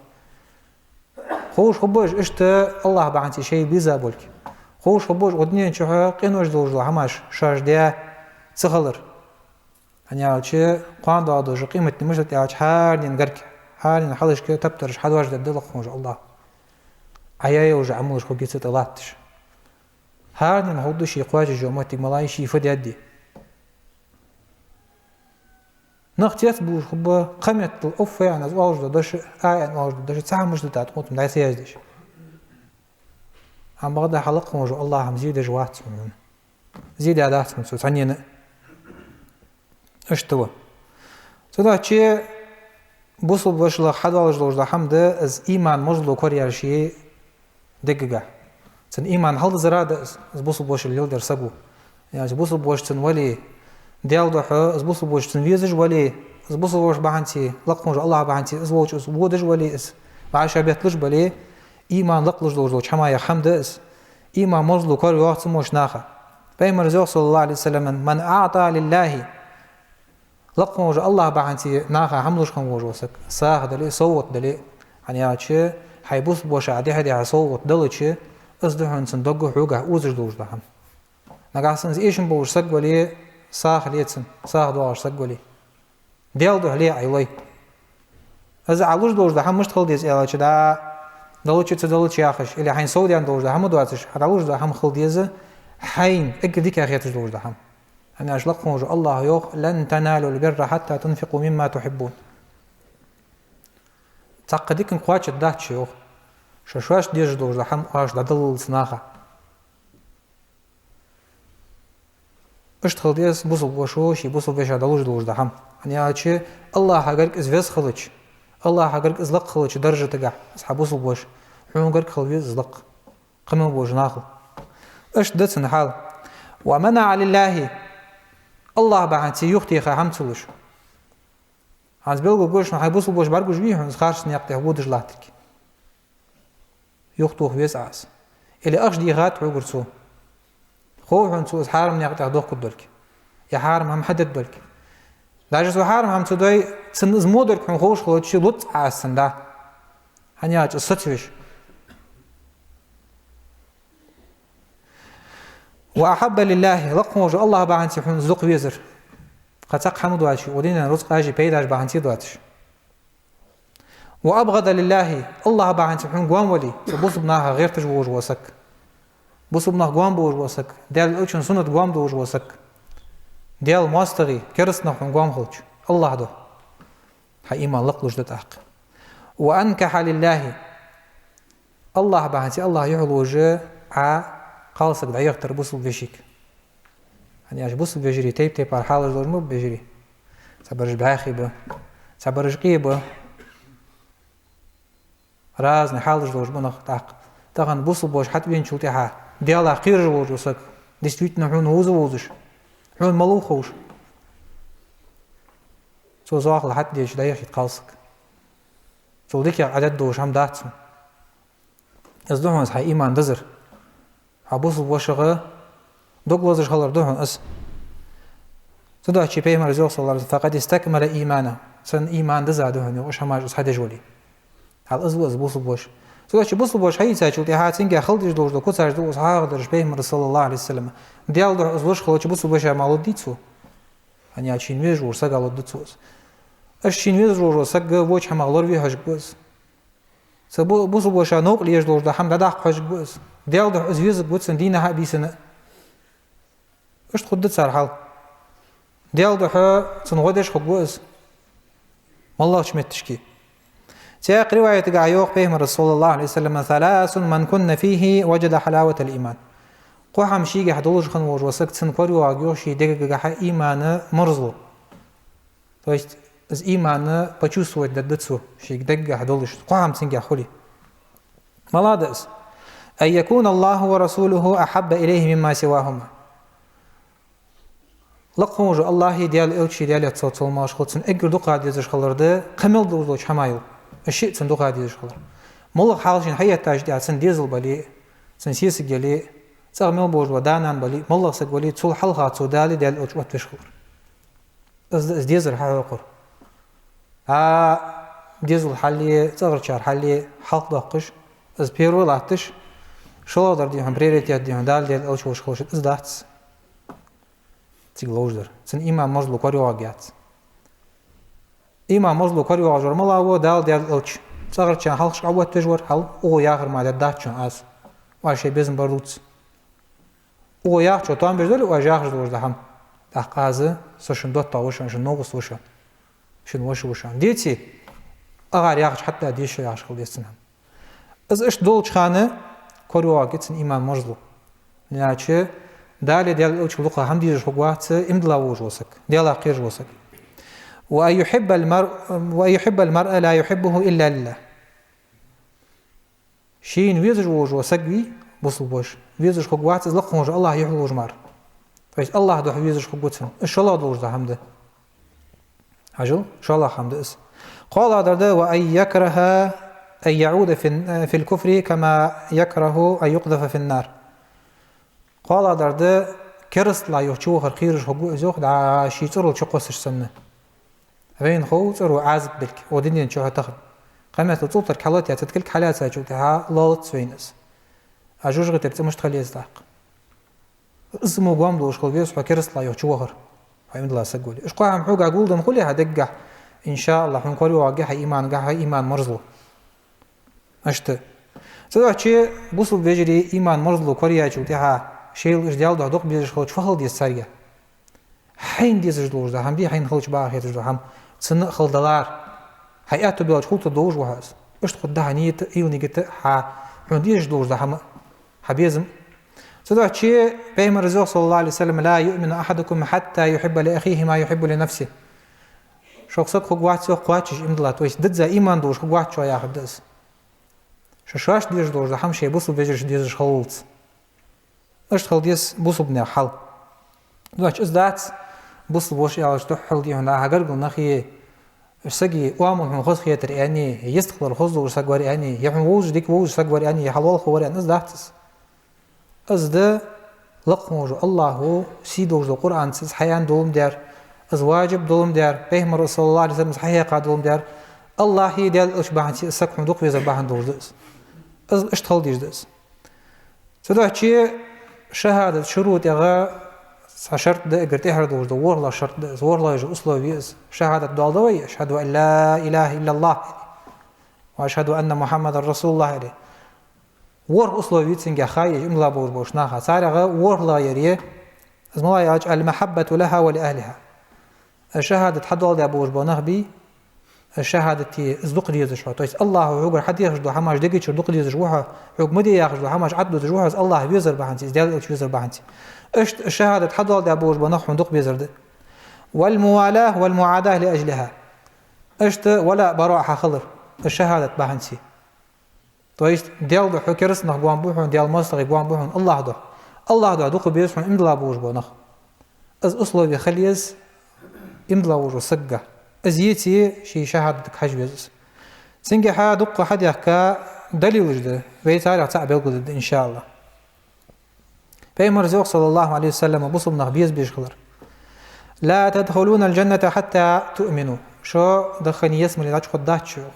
Ховш хургба уж иштта АллахӀа бахьанца шоай беза болга. Ховш хургба уж укх дунен чухь къинош долаш дола хӀамаш шоаш даь ца хилар. ХӀана аьлча кхоана доагӀаш долча къематдийнахьа мишта да аьлча, хӀаранена гарга, хӀаранена хьалхашка таптараш хьадоаржадергда лакха волча АллахӀа. Ӏа яь йолаш йола Ӏамалаш хургья цу тӀа латташ. ХӀаранена хургда ший кхоачаш йола моттиг малагӀа я, ший фу даьд. Нах цецбувлаш хургба, кхыметтел уффай аьнна оалаш дола дош, ай аьнна оалаш дола дош, цхьа хӀама мишта да тӀаккха тхона дӀа ца яздеш. Амма бакъда хьа лакха волча АллахӀа-м зе деш вац хьона. Зе даь дац хьона цо цхьаннена а. Иштта ва. Цудухьа бусалба вошалах хьадоалаш долаш дола хӀама да из иман мозало кораяьлча ший дегага. Цун иман хьалдизар да из, из бусалба вошал леладер саго. ХӀана аьлча бусалба воша цун вале, Даьла духьа из бусалба воша цунна везаш вале, из бусалба воша бахьанца, лакха волча АллахӀа бахьанца из волча из водаш вале из, вӀашагӀбетталуш бале, иман лакхлуш долаш долча хӀамаех хӀама да из. Иман мозало корайоагӀа цу мо наха. Пайхамара йоах, صلى الله عليه وسلم: «من أعطى لله». Лакха волча АллахӀа бахьанца наха хӀама луш хинна волаш вола саг, сагӀа дале а, совгӀат дале а, хӀана аьлча хьай бусалба вошийга дехьа-дехьа совгӀат далча, из да хьона цун дегага, хьогахьа озаш долаш дола хӀама. Нагахьа санна из эшам болаш саг вале, сагӀа ле цунна, сагӀа доагӀаш саг вале. Даьла духьа ле Ӏа лой. Из Ӏа луш долаш дола хӀама мишта хила деза аьлча, дӀа далча а, ца далча а яхаш, или хьайна совдаьнна долаш дола хӀама доацаш, хьа дӀалуш дола хӀама хила деза хьайна эггара дика хеташ долаш дола хӀама. ХӀана аьлча лакха волча АллахӀа йоах: «لن تنالوا البر حتى تنفقوا مما تحبون». Цхьаккха дикан кхоачаргдац шо, йоах, шо шоашта дезаш долаш дола хӀама оаш дӀадаллалца наха. Иштта хила деза бусалба вошас ший бусалба вешийга дӀалуш долаш дола хӀама. ХӀана аьлча АллахӀа гарга из веза хилча, АллахӀа гарга из лакха хилча даржа тӀагахьа, из хьа бусалба воша, хьона гарга хила веза из лакха, кхы мел болча нахал. Иштта да цун хьал. «ومنع لله», АллахӀа бахьанца юхатеха хӀама ца луш. ХӀанз белгалгуш хьона, хьай бусалба воша бӀаргагуш вий хьона из харцача наькъа тӀа водаш латтарг? Юхатоха веза Ӏа из. Или ахча дийхад хьогара цо. Хов хьона цо из хьарам наькъа тӀа дохкаргдолга, е хьарам хӀама хьадергдолга. Даже цо хьарам хӀама ца дой, цунна из мо дерг хьона ховш хилча, луц Ӏа из цунна дӀа. ХӀана аьлча из сацавеш. «وأحب لله», лакха волча АллахӀа бахьанца хьона из дукха везар. Кхы цхьаккха хӀама доацаш, укх дунен рузкъаш, пайдаш бахьанца доацаш. «وأبغض لله», АллахӀа бахьанца хьона гоама вале, цу бусалба наха гӀерташ волаш вола саг. Бусалба нах гоама болаш вола саг, Даьла Элчан суннат гоама долаш вола саг. Даьла моастагӀий, кераста нах хьона гоама хилча, АллахӀа духьа. Хьа иман лакхлуш да тӀаккха. «وأنكح لله». АллахӀа бахьанца, АллахӀ юхь ловш Ӏа кхалсаг дӀаехтар бусалба вешийга. ХӀана аьлча бусалба вежарий тайп-тайпара хьалаш долаш ма ба вежарий. Цхьабараш бӀаьхий ба, цхьабараш къе ба. Разный хьалаш долаш ба нах тӀаккха. Тахан бусалба воша хьатӀавеначул тӀехьагӀа Даьлах кхераш волаш вола саг, действительно хьона вовза вовзаш, хьона малув ховш. Цо зоахалол хьатӀадеча дӀаяхийта кхалсаг. Цул дикагӀа Ӏадат долаш хӀама дац хьона. Из да хьона из хьа иман дизар. Хьа бусалба вошагӀа дог лазаш хилар да хьона из. Цудухьа Пайхамара йоах, саллаллахӀу Ӏалайхи ва саллам: «فقد استكمل إيمانه». Цун иман диза да хьона, йоах, уж хӀамаш из хьадеш вале. Хьал из ва из бусалба воша. Цудухьа бусалба воша хьаийцачул тӀехьагӀа цунга хила дезаш долаш дола куцаш да из хьахьоахадеш Пайхамара, саллаллахӀу Ӏалайхи ва саллам. Даьла духьа из луш хилча бусалба воша мел лудий цо? ХӀана аьлча шийна везаш волча сага лудда цо из. Иштта шийна везаш волча сага воча хӀамах лораве хьожаргва из. Цу бу-, бусалба воша новкъа леладеш долаш дола хӀама дӀадаккха хьожаргва из. Даьла духьа из везаргва цунна дийнахьа а бийсанна а. Иштта хургда цар хьал. Даьла духьа цунна гӀо деш хургва из. МоллагӀча метташка. Цхьаькха риваятагахьа йоах Пайхамара, саллаллахӀу Ӏалайхи ва саллам: «ثلاث من كن فيه وجد حلاوة الإيمان». Кхо хӀама шийгахьа долаш хинна волаш вола саг, цун корайоагӀаргья, йоах, ший дегагахьа имана марзло. То есть из иман почувствовать дергда цо, ший дегагахьа долаш. Кхо хӀама цунгахьа хуле. МалагӀа да из? «أن يكون الله ورسوله أحب إليه مما سواهما». Лакха волча АллахӀеи Даьла элчеи, Даьлера салам-моаршал хилда царна, цунна эггара дукха дезаш хилар да кхы мел долча хӀамаех. Из шиъ цунна дукха дезаш хилар. МоллагӀа хьал шийна хьаэттача тӀехьа, цун дезал бале а, цун сесаг яле а, цӀагӀа мел болаш вола да-нана бале а, моллагӀа саг вале а, цул хьалха цо Далеи Даьла элчеи оттавеш хилар. Из да из дезар хьахьокхар. А, дезал хьалъе, цӀагӀарчар хьалъе хьалхадоаккхаш, из первый латташ, шоллагӀдар, дий хьона, приоритет, дий хьона, Дала, Даьла элча волаш хилар, из дац цига ловш дар. Цун иман марзло корайоагӀаргьяц. Иман марзло корайоагӀаш вар малагӀа ва? Дала, Даьла элча. ЦӀагӀарчарна хьалхашка Ӏооттавеш вар, хьал укхо яхар мара дергдац шоана аз. Оаш шоай безам бар дувц. Укхо яхачох тоам беш дале оаш яхаш долаш дола хӀама? ТӀаккха аз: со шун доттагӀа ва шоана, шун новкъост ва шоана, шун воша ва шоана. Деций, агӀар яхача хьатӀа деза шо яхаш хила деза цун хӀама. Из иштта долча хана корайоагӀаргья цун иман марзло. ХӀана аьлча Далеи Даьла элчеи дукха хӀама дезаш хургвац иман дилла волаш вола саг, Даьлах кхераш вола саг. «وأن يحب المرء، وأن يحب المرء لا يحبه إلا لله». Шийна везаш волаш вола саг вий, бусалба воша, везаш хургвац из лакха волча АллахӀ юхь лувш мара. То есть АллахӀа духьа везаш хургва цунна. Из шоллагӀа долаш дола хӀама да. Хьажал, шоллагӀа хӀама да из. КхоалагӀдар да: «وأن يكره أن يعود في، في الكفر كما يكره أن يقذف في النار». КхоалагӀдар да: керастала юха чувахар кхераш хургва из, йоах, дӀа ший цӀерал чукхоссаш санна. Вайна хов цӀеро Ӏазап белга, укх дунен чухь тахан. Кхаметтел цӀалтарг хьалотаяь, цу тӀа кулг хьалаьцачул тӀехьагӀа лалац вайна из. А жожагӀатера цӀи мишта хила еза тӀаккха? Из мо гоама долаш хила веза хьо керастала юха чувахар, хьо иман дилла саг вале. Уж кхо хӀама хьога гулденна хуле хьа дегагахьа, иншааллахӀ, хьона корайоагӀаргья хьа имангахьа иман марзло. Иштта. Цудухьа бусалба вежарий иман марзло кораяьчул тӀехьагӀа шоайла уж Даьла духьа дукха безаш хилча, фу хила деза царга? Хьайна дезаш долаш дола хӀама дий, хьайна хилча бакъахьа хеташ дола хӀама, цунна а хила далар. Хьай аьттув белча хулийтаргдолаш ва хьо из. Иштта хургда хьа нийят а, уйла нигат а, хьа, хьона дезаш долаш дола хӀама а, хьа безам а. Цудухьа Пайхамара йоах, саллаллахӀу Ӏалайхи ва саллам: «لا يؤمن أحدكم حتى يحب لأخيه ما يحب لنفسه». Шух саг хургвац, йоах, кхоачаш иман дилла, то есть дизза иман долаш хургвац шоах яхар да из. Шо шоашта дезаш долаш дола хӀама шоай бусалба вежарашта дезаш хилалца. Иштта хила деза бусалба наьха хьал. Цудухьа из дац бусалба воша аьлча духхьал, дий хьона, хьа гаргара нахе, сага оамал хьона хоза хетар аьнна, е йистхилар хоза долаш саг вар аьнна, е хьона вовзаш, дика вовзаш саг вар аьнна, е хьалха вар аьнна, из дац из. Из да лакха волча АллахӀа сий долаш дола Къуръанца из хьааьнна долаш дар, из важиб долаш дар, Пайхамара, саллаллахӀу Ӏалайхи ва саллам, из хьахьекха долаш дар, АллахӀеи Даьла элчеи бахьанца из саг хьона дукха везар бахьан долаш да из. Из иштта хила дезаш да из. Цудухьа шахӀадата шурутӀех цхьа шарт да, эггара тӀехьара долаш да, ворхӀлагӀа шарт да из, ворхӀлагӀа йола условие я из. ШахӀадат доаладу вай: «أشهد أن لا إله إلا الله» или, «وأشهد أن محمدا رسول الله» или. ВорхӀ условие я цунгахьа, иман дилла болаш болча наха. Царех ворхӀлагӀъяр я, из малагӀа я аьлча: «المحبة لها ولأهلها». Из шахӀадат хьадоаладаь болаш бола нах бий, из шахӀадат де из дукха дезаш хьо. То есть АллахӀа хьогара хьадехаш дола хӀамаш дега чура дукха дезаш ва хьо, хьога ма де яхаш дола хӀамаш Ӏаддузаш ва хьо, из АллахӀ везар бахьанца, из Даьла элча везар бахьанца. Иштта из шахӀадат хьадоаладаь болаш бола нах хьона дукха безар да. «والموالاة والمعاداة لأجلها». Иштта валаъ, бараъ хьахилар из шахӀадат бахьанца. То есть Даьла духьа кераста нах гоама ба хьона, Даьла моастагӀий гоама ба хьона, АллахӀа духьа. АллахӀа духьа дукха беза хьона иман дилла болаш бола нах. Из условие хила еза иман дилла волаш волча сага. Из еце, ший шахӀадатага хьажа веза из. Цунгахьа дукха хьадехка далилаш да, вай царех цаӀ белгалдергда, иншааллахӀ. Пайхамара йоах, саллаллахӀу Ӏалайхи ва саллам, бусалба нах беза безаш хилар: «لا تدخلون الجنة حتى تؤمنوا». Шо дӀахо ялсмале дӀачугӀоргдац шо, йоах,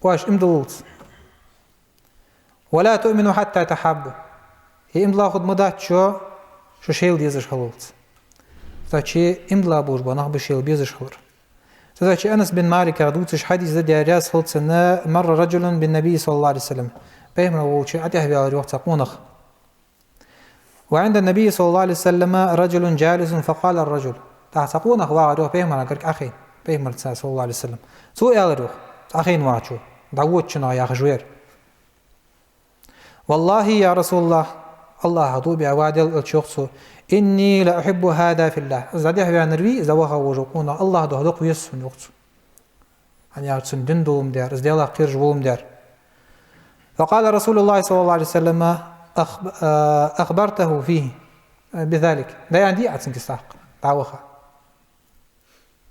оаш иман диллалца. «ولا تؤمنوا حتى تحابوا». Е иман дилла хургдац шо, шо шоайла дезаш хилалца. Цудухьа иман дилла болаш бола нах ба шоайла безаш хилар. Цудухьа Анас бин Малика дувцаш хьадис да, Даьла раьза хилва цунна: «مر رجل بالنبي صلى الله عليه وسلم». Пайхамар волча тӀехваьлар, йоах, цхьа къонах. «وعند النبي صلى الله عليه وسلم رجل جالس فقال الرجل». ТӀаккха цхьа къонах вагӀар, йоах, Пайхамара гарга Ӏохайна, Пайхамарца, саллаллахӀу Ӏалайхи ва саллам. Цо аьлар, йоах, цхьа Ӏохайна вагӀачо, дӀаводача нах яхаш вар: «والله يا رسول الله», АллахӀах дув биа, ва Даьла элча, йоах цо, «إني لأحب هذا في الله». Из дӀадехьаваьннар вий, из дӀаваха волаш вола къонах, АллахӀа духьа дукха веза сона, йоах цо. ХӀана аьлча цун дин долаш дар, из Даьлах кхераш волаш дар. «فقال رسول الله صلى الله عليه وسلم: أخب-، آه، أخبرته فيه بذلك». ДӀааьннадий Ӏа цунга из тӀаккха, дӀаваха?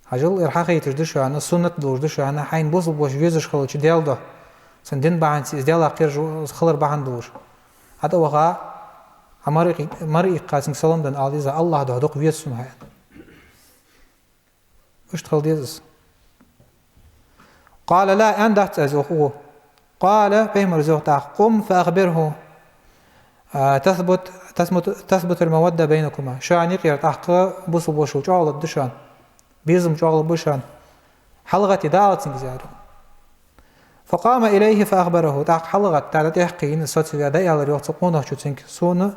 Хьажал, ер хьахайташ да шоана, суннат долаш да шоана, хьайна бусалба воша везаш хилча Даьла духьа, цун дин бахьанца, из Даьлах кхераш хилар бахьан долаш. Ӏа тӀаваха, Ӏа мара иккха, мара иккха цунга салам денна ала деза: «АллахӀа духьа дукха веза сона хьо», аьнна. Иштта хила деза из. «قال: لا», аьннадац из, йоах, цо. «قال», Пайхамара йоах тӀаккха: «قم فأخبره، آه، تثبت، تثبت، تثبت المودة بينكما». Шоана юкъера тӀаккха бусалба вошал чӀоагӀлургда шоана. Безам чӀоагӀлургба шоана. ХьалгӀатта дӀаала цунга из, аьлар. «فقام إليه فأخبره». ТӀаккха хьалгӀатта дӀатӀехкхийна, соцаваь, дӀааьлар, йоах, цу къонахчо цунга: «Сона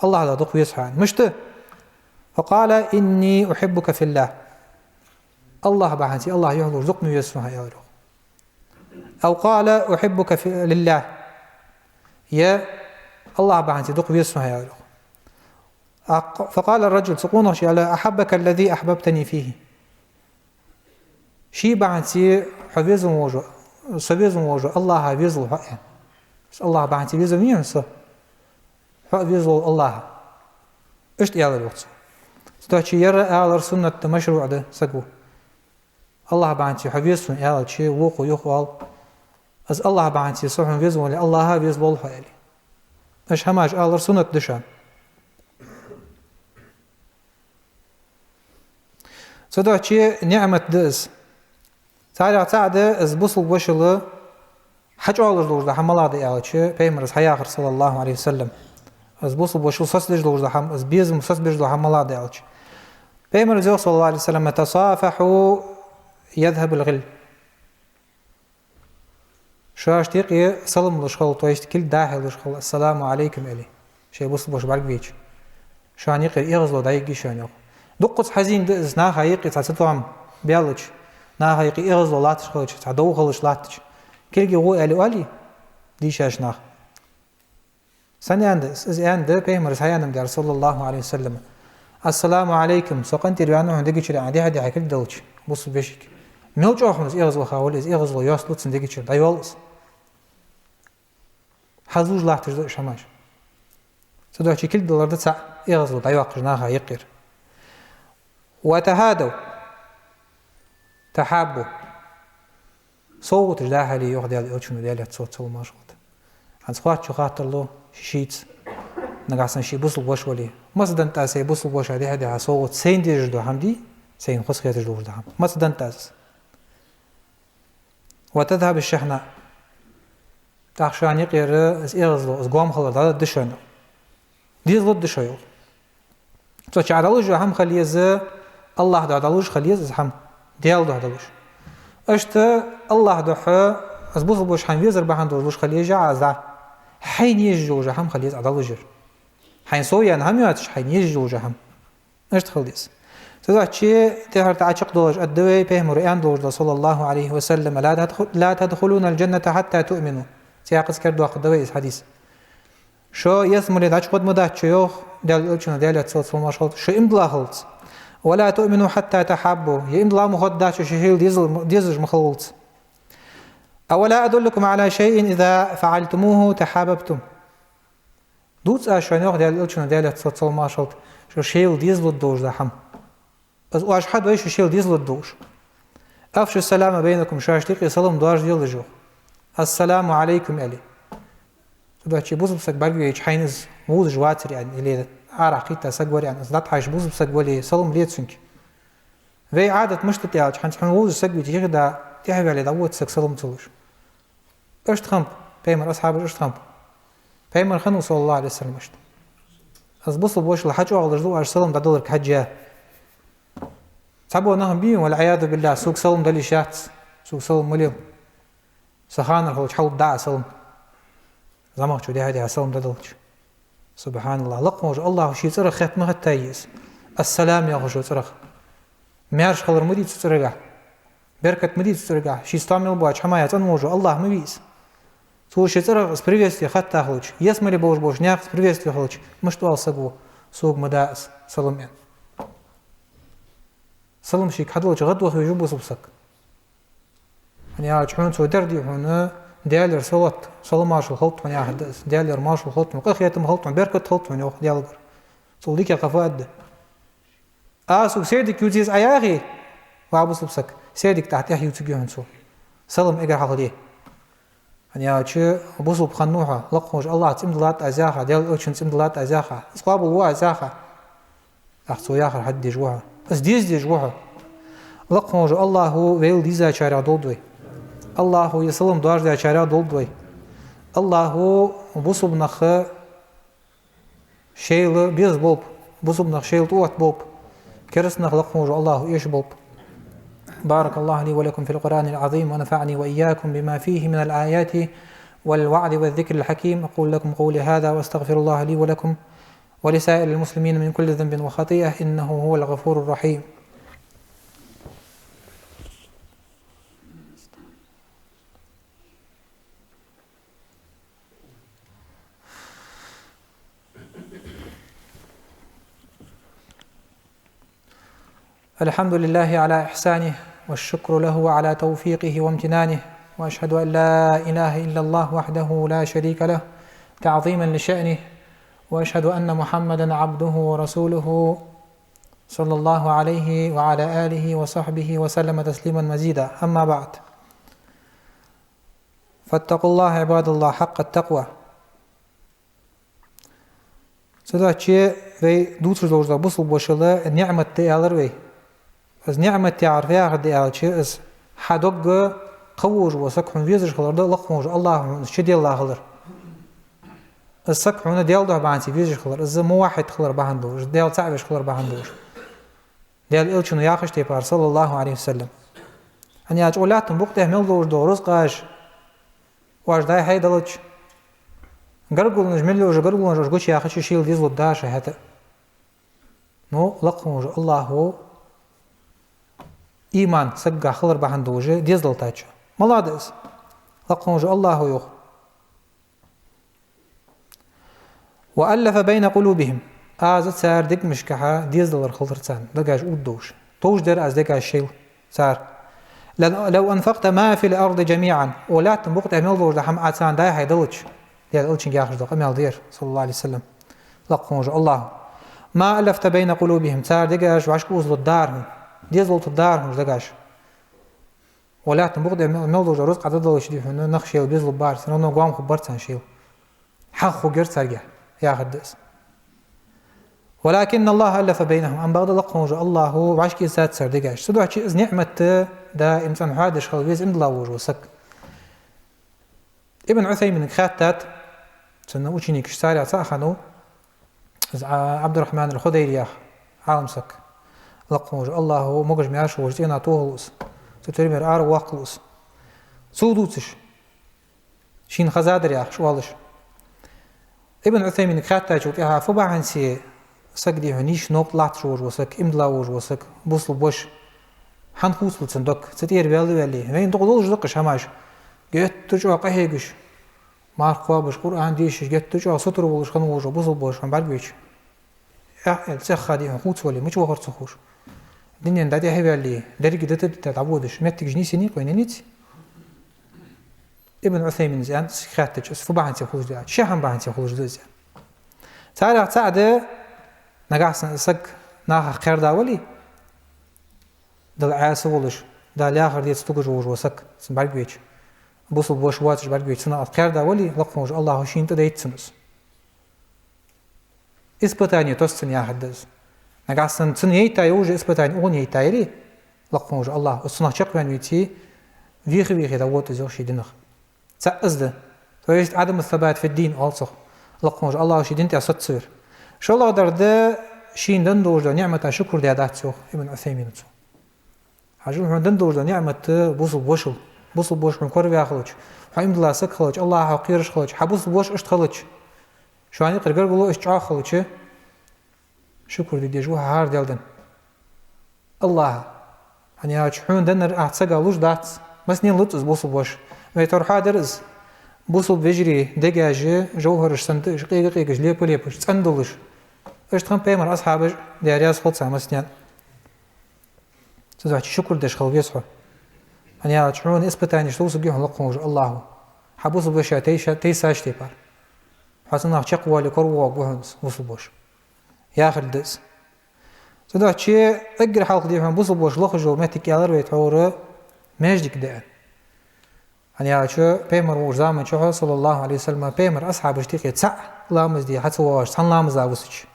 АллахӀа духьа дукха веза хьо», аьнна. Мишта? «فقال: إني أحبك في الله». АллахӀа бахьанца, АллахӀ юхь луш дукха ма веза сона хьо, аьлар, йоах. «أو قال: أحبك في، لله». Е АллахӀа бахьанца дукха веза сона хьо, аьлар, йоах. Ак-, «فقال الرجل», цу къонахчо аьлар: «أحبك الذي أحببتني فيه». Ший бахьанца хьо везаш волаш, со везаш волаш, АллахӀа везалва хьо, аьнна. Со АллахӀа бахьанца везаш вий хьона со? Хьо а везалва АллахӀа. Иштта аьлар, йоах, цо. Цудухьа ер алар суннат да, машруӀ да саго. «АллахӀа бахьанца хьо веза сона», аьлча, вокхо юха оал: «Из АллахӀа бахьанца со хьона везаш вале, АллахӀа а везалва хьо», аьле. Иштта хӀамаш алар суннат да шоана. Цудухьа ниӀмат да из. Царех цаӀ да из бусалба вошал хьачӀоагӀлуш долаш дола хӀама малагӀа да аьлча, Пайхамара из хьаяхар, саллаллахӀу Ӏалайхи ва саллам. Из бусалба вошал соцадеш долаш дола хӀама, из безам соцабеш дола хӀама малагӀа да аьлча, Пайхамара йоах, саллаллахӀу Ӏалайхи ва саллам: «تصافحوا يذهب الغل». Шоашта юкъе салам луш хила, то есть кулг дӀахьош хила, «السلام عليكم» аьле, шоай бусалба воша бӀаргавайча. Шоана юкъера эгӀазло дӀайига шоана, йоах. Дуккхаза хьазийна да из, наха юкъе цхьа цатоам баьлча, наха юкъе эгӀазло латташ хилча, цхьа дов хилаш латтача. Кулга гӀо аьле оалий дийшача наха? Сенна аьннад из? Из аьннад, Пайхамара из хьаяьннай-м дар, саллаллахӀу Ӏалайхи ва саллам: «السلام عليكم, со къинтӀера ваьннав хьона дегачура», аьнна, дехьа-дехьа кулг делча, бусалба вешийга. Мел чӀоагӀа хьона из эгӀазваха вале, из эгӀазло йоасталу цун дегачура, дӀайоал из. Хьазлуш латташ да уж хӀамаш. Цудухьа кулг далар да цаӀ, эгӀазло дӀайоаккхаш наха юкъера. «وتهادوا تحابوا». СовгӀаташ дӀахьале, йоах Даьла элчано, Даьлера цо салам-моаршал хилда. ХӀанз хоаттачо хаттар лу ший-шийца, нагахьа санна ший бусалба воша вале: «Масса деннад аз сай бусалба вошас дехьа-дехьа совгӀат, сайна дезаш дола хӀама дий, сайна хоза хеташ долаш дола хӀама? Масса деннад аз?» «وتذهب الشحناء». ТӀаккха шоана юкъера из эгӀазло, из гоама хилар дӀадоаргда шоана. Дезалургда шо, йоах. Цу чу дӀалуш йола хӀама хила еза, АллахӀа духьа дӀалуш хила еза из хӀама, Даьла духьа дӀалуш. Иштта АллахӀа духьа из бусалба воша хьайна везар бахьан долаш луш хила еза Ӏа из. Хьайна езаш йола хӀама хила еза Ӏа дӀалуш яр. Хьайна совъяьнна хӀама йоацаш, хьайна езаш йола хӀама. Иштта хила деза. Цудухьа тӀехьара тӀа чакхдоалаш аргда вай, Пайхамара аьнна долаш да, саллаллахӀу Ӏалайхи ва саллам: «لا تدخ-، لا تدخلون الجنة حتى تؤمنوا». Цу юкъе кердадоаккхаргда вай из хьадис. Шо ялсмале дӀачугӀоргдац шо, йоах Даьла элчано, Даьлера цо салам-моаршал хилда, шо иман дилла хилалца. «ولا تؤمنوا حتى تحابوا». Е иман дилла ма хургдац шо, шоайла дезал-, дезаш ма хилалца. «أولا أدلكم على شيء إذا فعلتموه تحاببتم». Дувций аз шоана, йоах Даьла элчано, Даьлера цо салам-моаршал хилда, шо шоайла дезалургдолаш дола хӀама? Из оаш хьадой шоай шоайла дезалургдолаш. «أفشوا السلام بينكم», шоашта юкъе салам доаржаделаш, йоах. «السلام عليكم», аьле. Цудухьа бусалба саг бӀаргавайча хьайна из вовзаш вацар аьнна, или арахьа кхийтта саг вар аьнна, из дӀатӀахьежача бусалба саг вале, салам ле цунга. Вай Ӏадат мишта да аьлча, хӀанз хьона вовзаш саг вийча, юхе а тӀехьаваьле дӀавода саг салам ца луш. Иштта хиннаб, пайхамара асхьабаш иштта хиннаб. Пайхамар хиннав, صلى الله عليه وسلم, иштта. Из бусалба вошал хьачӀоагӀлуш да оаш салам дӀадаларга хьежжа. Цхьабола нах бий, والعياذ بالله, сога салам дала йиш яц, сога салам ма лел. Са ханара хилча хьалургда Ӏа салам. ЗӀамагӀчо дехьа-дехьа салам дӀадалча. سبحان الله. Лакха волча АллахӀо ший цӀерах хетта ма хеттай из. Ас-салам яхача цӀерах. Маьрша хилар ма дий цу цӀерагахьа. Беркат ма дий цу цӀерагахьа. Шийца тоам мел боацача хӀамаех цӀена волча АллахӀ ма вий из. Цо ший цӀерах из приветствие хетта хилча, ялсмале болаш болча наьха из приветствие хилча, мишта оал саго: «Сога ма да из салам», аьнна. Салам шийга хьадалча гӀадваха везаш ва бусалба саг. ХӀана аьлча хьона цо дер дий хьона, Даьлагара салот, салам-моаршал хилда хьона яхар да из. Даьлагара моаршал хилда хьона, къахетам хилда хьона, беркат хилда хьона, йоах Даьлагара. Цул дикагӀа кхы фу аргда. Аз сога сердиг ювца еза Ӏа яхе, ва бусалба саг, сердиг тӀехьа тӀехьа ювцаргья хьона цо. Салам эггара хьалха де. ХӀана аьлча бусалба хиннав хьо, лакха волча АллахӀа цӀимда латт аз яха, Даьла Элчана цӀимда латт аз яха, из къоабал ва аз яха. ТӀаккха цо яхар хьадеш ва хьо. Из деза дезаш ва хьо. Лакха волча АллахӀо вайл дезачарех долда вай. АллахӀо ер салам доаржадаьчарех долда вай. АллахӀо бусалба нах шоайла беза болба, бусалба нах шоайла тӀаотта болба, кераста нах лакха волча АллахӀо эша болба. بارك الله لي ولكم في القرآن العظيم، ونفعني وإياكم بما فيه من الآيات والوعظ والذكر الحكيم. أقول لكم قولي هذا، وأستغفر الله لي ولكم ولسائر المسلمين من كل ذنب وخطيئة، إنه هو الغفور الرحيم. الحمد لله على إحسانه، والشكر له على توفيقه وامتنانه، وأشهد أن لا إله إلا الله وحده لا شريك له تعظيما لشأنه، وأشهد أن محمدا عبده ورسوله، صلى الله عليه وعلى آله وصحبه وسلم تسليما مزيدا. أما بعد، فاتقوا الله عباد الله حق التقوى. Цудухьа вай дувцаш долаш дола бусалба вошал ниӀмат да аьлар вай. Из ниӀмат яхар фу яхар да аьлча, из хьа дог кхы волаш вола саг хьона везаш хилар да, лакха волча АллахӀо хьона из чудилла хилар. Из саг хьона Даьла духьа бахьанца везаш хилар, из муваххьид хилар бахьан долаш, Даьла цаӀ веш хилар бахьан долаш, Даьла Элчано яхача тайпара, صلى الله عليه وسلم. ХӀана аьлча укх лаьттан букъа тӀа мел долаш дола рузкъаш оаш дӀай-хьай далча, гаргалонаш мел йолаш, гаргалонаш оаш гучаяьхача, шоайла дезалургда шо хӀаьта а. Но лакха волча АллахӀо иман сагагахьа хилар бахьан долаш дезал латтача. Малад из? Лакха волча АллахӀо йоах: «وألف بين قلوبهم». Аз цар дегашкахьа дезалар хилар царна, дегаш уддаш. Товш дер аз дегаш шоайла цар. «لو، لو أنفقت ما في الأرض جميعا». Укх лаьттан букъа тӀа мел долаш дола хӀама Ӏа царна дӀай-хьай далча, Даьла Элчанга яхаш дола къамаьл да ер, صلى الله عليه وسلم, лакха волча АллахӀо: «ما ألفت بين قلوبهم». Цар дегаш вӀашка озалургдар хьона, дезалургдар хьона уж дегаш. Укх лаьттан букъа тӀа мел, мел долаш дола рузкъа дӀадалча дий хьона, нах шоайла безалургбар, всё равно гоама хургбар царна шоайла. ХьагӀ хургьяр царгахьа, яхар да из. «ولكن الله ألف بينهم». Амма бакъда лакха волча АллахӀо вӀашка озадаьд цар дегаш. Цудухьа из ниӀмат даим цӀенхьа хьадеш хила веза иман дилла волаш вола саг. Ибн Ӏусайминага хаьттад, цун ученикаш царех цаӀ хиннав, из Ӏа-, Ӏабдуррахьман ал-Худайри яха Ӏалам саг. Лакха волча АллахӀо могаш-маьрша волча цӀенах тохалва из, цу туьрмера аравоаккхалва из. Цо дувцаш, шийна хезадар яхаш оалаш. Ибн Ӏусайминага хаьттачул тӀехьагӀа: «Фу бахьанце саг, дий хьона, нийсса новкъа латташ волаш вола саг, иман дилла волаш вола саг, бусалба воша, хӀана хувцалу цун дог, цу тӀера ваьлла а ваьле? Вайна дукха долаш да-кх уж хӀамаш, геттара чӀоагӀа къахьегаш, марха кхоабаш, Къуръан дешаш, геттара чӀоагӀа сутара волаш хинна волаш вола бусалба воша хьона бӀаргавайча. Эхь-, цӀагӀа, дий хьона, хувцавале, мича вахар ца ховш, дунен дӀатӀехьаваьле, деррига дита-дита дӀаводаш, моттигаш нийсъеннай-кх вайна, нийса?» Ибн Ӏусаймина аьннад, из хаьттача, из фу бахьанце хулаш да аьлча, ши хӀама бахьанце хулаш да из аьнна. Царех цаӀ да, нагахьа санна саг нахах кхерда вале, Далла Ӏаьса волаш, Дала яхар децаш тугаш волаш вола саг, цун бӀаргавайча, бусалба воша воацаш бӀаргавайча, цунах кхаьрда вале, лакха волча АллахӀа шийна тӀадайт цунна из. Испытани тосс цунна яхар да из. Нагахьа санна цунна яйта йола испытани укхунна яйта яле, лакха волча АллахӀа, из цунах чакхваьнна веце, вийха-вийха дӀавода из йоах ший динах. ЦаӀ из да. То есть عدم الثبات في الدين оал цох. Лакха волча АллахӀа ший дина тӀа соцавар. ШоллагӀдар да, шийна денна долаш дола ниӀмата шукр даь дац йоах Ибн Ӏусаймина цо. Хьажал, хьона денна долаш дола ниӀмат бусалба вошал. Бусалба воша хьона кораваь хилча, хьо иман дилла саг хилча, АллахӀах кхераш хилча, хьа бусалба воша иштта хилча, шоана юкъера гаргало иштта чӀоагӀа хилча, шукр де дезаш ва хьо хӀара Даьла дина. АллахӀа. ХӀана аьлча хьона деннар ахь цхьаккха луш дац. Массанена луц из бусалба воша. Вай тӀара хьадар из. Бусалба вежарий дегаш жовхӀараш санна да уж, къега-къегаш, лепа-лепаш, цӀена долаш. Иштта хиннаб пайхамара асхьабаш, Даьла раьза хилва царна массанена. Цудухьа шукр деш хила веза хьо. ХӀана аьлча хьона испытанеш тувсаргья хьона лакха волча АллахӀа. Хьа бусалба воша тайса-, тайсача тайпара. Хьо цунах чакхвоале коравоагӀаргва хьона из бусалба воша. Яхар да из. Цудухьа эггара хьалха дий хьона бусалба воша лохаш йола моттиг аьлар вай тхьовра маьждиг да аьнна. ХӀана аьлча пайхамар волча заман чухь, صلى الله عليه وسلم, пайхамара асхьабашта юкъе цаӀ ламаз де хьа ца воагӀаш, цхьана ламаза висача.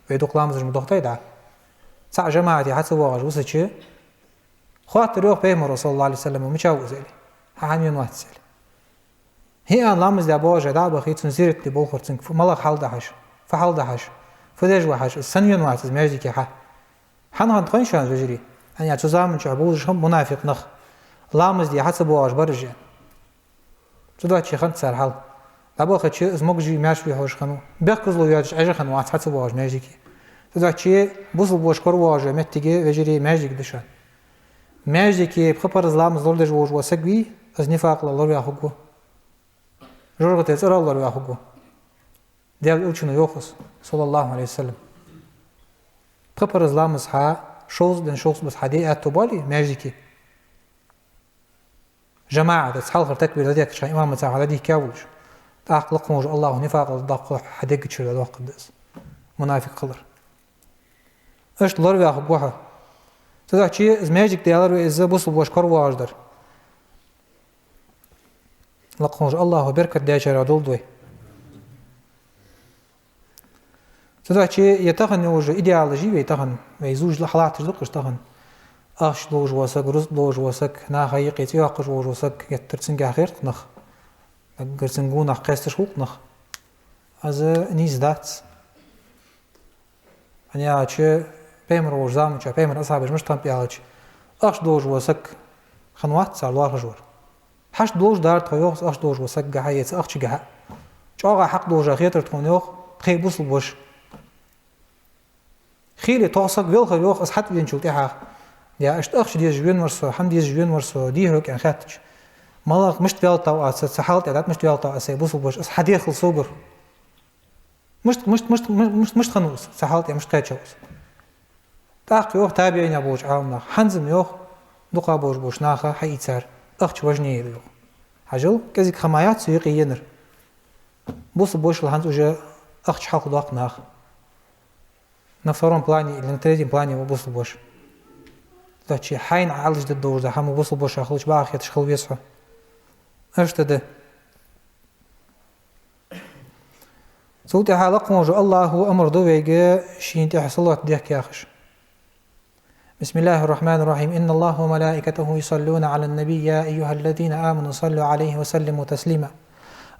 Вай дукха ламазаш ма дохийтай дӀа. ЦаӀ жамаӀате хьа ца воагӀаш висача, хоаттар йоах пайхамара, صلى الله عليه وسلم, мича ва из аьле. Хьо хӀана вена вац аьле. ХӀаьта ламаз де боагӀаш дӀа а бахе, цун зерат де болхар цунга, фу, малагӀа хьал да хьажа, фу хьал да хьажа, фу деш ва хьажа, из сенна вена вац из маьждиге хьа. ХӀана хиннад тхона шоана, вежарий? ХӀана аьлча цу заман чухь болаш хиннаб мунафикъ нах. Ламаз де хьа ца боагӀаш бар уж аьнна. Цудухьа хиннад цар хьал. ДӀабахача из могаши маьрша вий хьожаш хиннав. Бехказло йоацаш Ӏеш хиннавац хьа ца боагӀаш маьждиге. Цудухьа бусалба воша коравоагӀаш йола моттиг, вежарий, маьждиг да шоана. Маьждиге пхи параз ламаз лорадеш волаш вола саг вий, из нифакъал лораваь хургва. ЖожагӀатен цӀерал лораваь хургва. Даьла Элчано йоах из, صلى الله عليه وسلم. Пхи параз ламаз хьа шовзткъа ден шовзткъа бус хьаде аьттув боале маьждиге, жамаӀатаца, хьалхара такбир дӀадехкача хана имамаца хьо дӀадийхка волаш, тӀаккха лакха волча АллахӀа нифакъал доккхал хьа дега чура дӀадоаккхаргда из. Мунафикъ хилар. Иштта лораваь хургва хьо. Цудухьа из маьждиг да аьлар вай из бусалба воша коравоагӀаш дар. Лакха волча АллахӀа беркат даьчарех долда вай. Цудухьа е тахан йолаш йола идеалаш я вай тахан, вай зувш хьалатташ да-кх уж тахан. Ахча долаш вола саг, рузкъа долаш вола саг, наха юкъе цӀи йоаккхаш волаш вола саг, геттара цунгахьа гӀерт-кх нах. Эггара цун гонахьа кхесташ хул-кх нах. Из нийса дац. ХӀана аьлча пайхамар волча заман чухь, пайхамара асхьабаш мишта хиннаб аьлча, ахча долаш вола саг хиннавац цар лоархӀаш вар. Хьашт долаш дар тхо, йоах, ахча долаш вола сагагахьа е цу ахчагахьа. ЧӀоагӀа хьакъ долаш хетар тхона, йоах, тхоай бусалба воша. Хийла тхо саг велхар, йоах, из хьатӀавеначул тӀехьагӀа. Я, иштта ахча дезаш вена вар со, хӀама дезаш вена вар со, дий хьога аьнна хаьттача. МалагӀа, мишта ваьлтав Ӏа, цу хьала тӀа дӀа мишта ваьлтав Ӏа, сай бусалба воша, из хьадехал согара. Мишта, мишта, мишта, мишта, мишта хиннав из, цу хьала тӀа мишта кхаьчав из. ТӀаккха йоах табиӀинех болча Ӏаламнаха: хӀанз-м, йоах, дукха болаш болча наха хьаийцар ахча важнее да, йоах. Хьажал, кӀезига ха ма яц цу юкъе енар. Бусалба вошал хӀанз уже ахча хьалхадоаккх наха. На втором плане или на третьем плане ва бусалба воша. Цудухьа хьайна Ӏалашдергдолаш да хӀама бусалба воша хилча бакъахьа хеташ хила веза хьо. Иштта да. Цул тӀехьагӀа лакха волча АллахӀа амар ду вайга шийна тӀехьа салот дехка яхаш. بسم الله الرحمن الرحيم. إن الله وملائكته يصلون على النبي، يا أيها الذين آمنوا صلوا عليه وسلموا تسليما.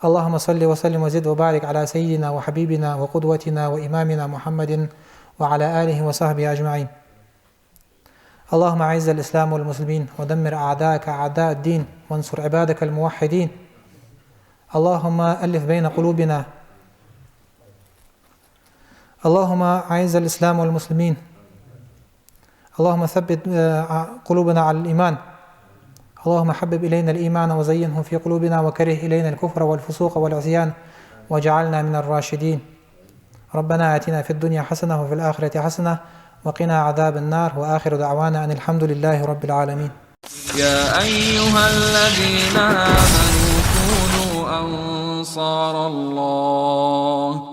اللهم صل وسلم وزد وبارك على سيدنا وحبيبنا وقدوتنا وإمامنا محمد وعلى آله وصحبه أجمعين. اللهم أعز الإسلام والمسلمين ودمر أعداءك أعداء الدين وانصر عبادك الموحدين. اللهم ألف بين قلوبنا. اللهم أعز الإسلام والمسلمين. اللهم ثبت، آه، قلوبنا على الإيمان. اللهم حبب إلينا الإيمان وزينه في قلوبنا وكره إلينا الكفر والفسوق والعصيان واجعلنا من الراشدين. ربنا آتنا في الدنيا حسنة وفي الآخرة حسنة وقنا عذاب النار، وآخر دعوانا أن الحمد لله رب العالمين. يا أيها الذين آمنوا كونوا أنصار الله.